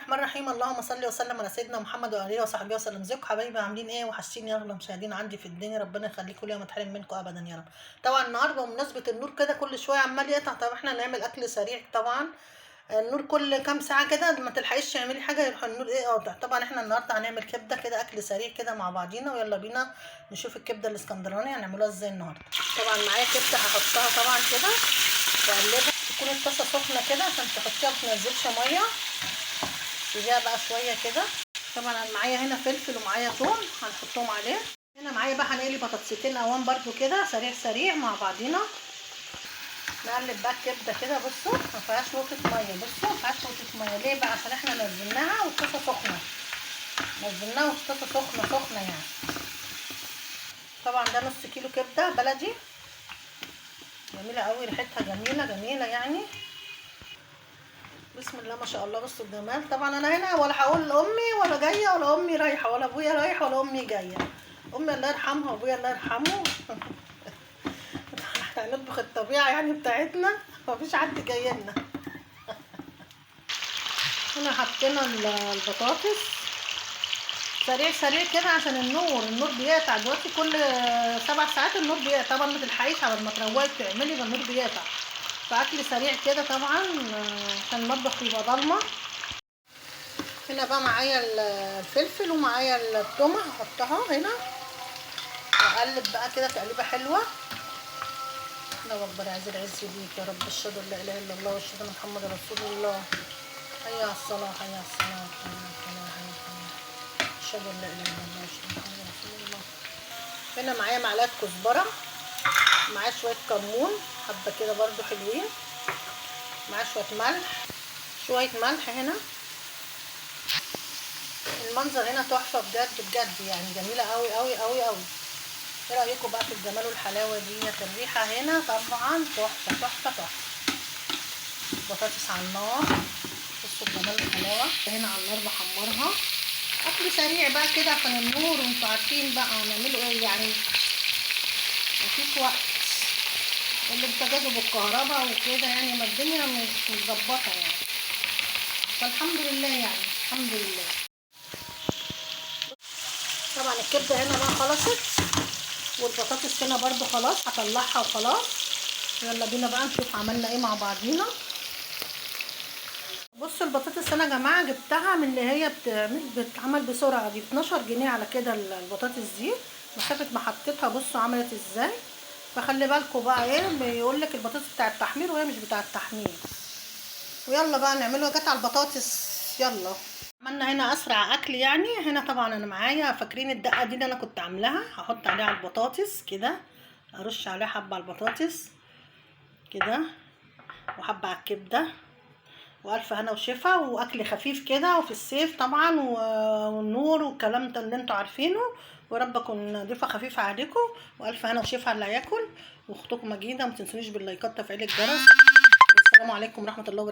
الرحمن الرحيم. اللهم صل وسلم على سيدنا محمد وعلى اله وصحبه وسلم. ازيكم حبايبي، عاملين ايه؟ وحشتيني يا اغلى مشاهدين عندي في الدنيا، ربنا يخليكم ليا وما تحرم منكم ابدا يا رب. طبعا النهارده بمناسبة النور كده كل شوية عمال يقطع، طب احنا نعمل اكل سريع. طبعا النور كل كام ساعة كده ما تلحقيش تعملي حاجة يروح النور ايه قاطع. طبعا احنا النهارده هنعمل كبده كده، اكل سريع كده مع بعضينا، ويلا بينا نشوف الكبده الاسكندراني هنعملوها ازاي النهارده. طبعا معايا كبده هحطها طبعا كده واقلبها، تكون الطاسه سخنة كده عشان تحطيها ما تنزلش مية، سيبيها بقى شوية كده. طبعا انا معايا هنا فلفل ومعايا توم هنحطهم عليه. هنا معايا بقى هنقلي بطاطستين اوان برده كده سريع سريع مع بعضينا. نقلب بقى الكبده كده، بصوا ما فيهاش نقطة مية، بصوا ما فيهاش نقطة مية. ليه بقى؟ عشان احنا نزلناها والطاسه سخنة، نزلناها والطاسه سخنة سخنة يعني. طبعا ده نص كيلو كبده بلدي، جميلة قوي، ريحتها جميلة جميلة يعني، بسم الله ما شاء الله. بصوا الجمال. طبعا انا هنا ولا هقول لامي ولا جاية ولا امي رايحة ولا ابويا رايح ولا امي جاية، امي الله يرحمها وابويا الله يرحمه. هنطبخ الطبيعة يعني بتاعتنا، مفيش حد جاي لنا. هنا حطينا البطاطس سريع سريع كده عشان النور بيقطع دلوقتي كل 7 ساعات النور بيقطع. طبعا ما تلحقيش على ما تروقي تعملي، النور بيقطع، فاكل سريع كده طبعا عشان المطبخ يبقى ضلمة. هنا بقى معايا الفلفل ومعايا التومه هحطها هنا واقلب بقى كده تقليبه حلوة. الله اكبر، عز العز ليك يا رب، اشهد ان لا اله الا الله واشهد ان محمد رسول الله. حي على الصلاة حي على الصلاة حي على الفلاح حي على الفلاح، اشهد ان لا اله الا الله واشهد ان محمد رسول الله. هنا معايا معلقه كزبره، معايا شوية كمون حبه كده برده حلوين، معايا شوية ملح، شوية ملح. هنا المنظر هنا تحفة بجد بجد يعني، جميلة قوي قوي قوي قوي. ايه رايكم بقى في الجمال والحلاوه ديت؟ الريحة هنا طبعا تحفة تحفة تحفة. بطاطس على النار، بصوا الجمال والحلاوه. هنا على النار بحمرها، اكل سريع بقى كده عشان النور وانتوا عارفين بقى هنعمله ايه يعني، مفيش وقت، اللي بتجازوا بالكهرباء وكده يعني، ما الدنيا مش متظبطه يعني، فالحمد لله يعني الحمد لله. طبعا الكبده هنا بقى خلصت، والبطاطس هنا برضو خلاص هطلعها وخلاص. يلا بينا بقى نشوف عملنا ايه مع بعضينا. بصوا البطاطس انا يا جماعة جبتها من اللي هي بتتعمل بسرعة دي، 12 جنيه على كده البطاطس دي، مسافة ما حطيتها بصوا عملت ازاي. فخلي بالكم بقى ايه، بيقول لك البطاطس بتاع التحمير وهي مش بتاع التحمير. ويلا بقى نعمله جت على البطاطس. يلا عملنا هنا اسرع اكل يعني. هنا طبعا انا معايا فاكرين الدقة دي اللي انا كنت عاملاها، هحط عليها على البطاطس كده، ارش عليها حبه على البطاطس كده وحبه على الكبده، والف هنا وشفا. واكل خفيف كده وفي الصيف طبعا، والنور والكلام ده اللي انتوا عارفينه. ورب اكون ضيفه خفيفة عليكم، والف هنا وشفا اللي هياكل. واختكم مجيده، ما تنسونيش باللايكات وتفعيل الجرس. والسلام عليكم ورحمة الله وبركاته.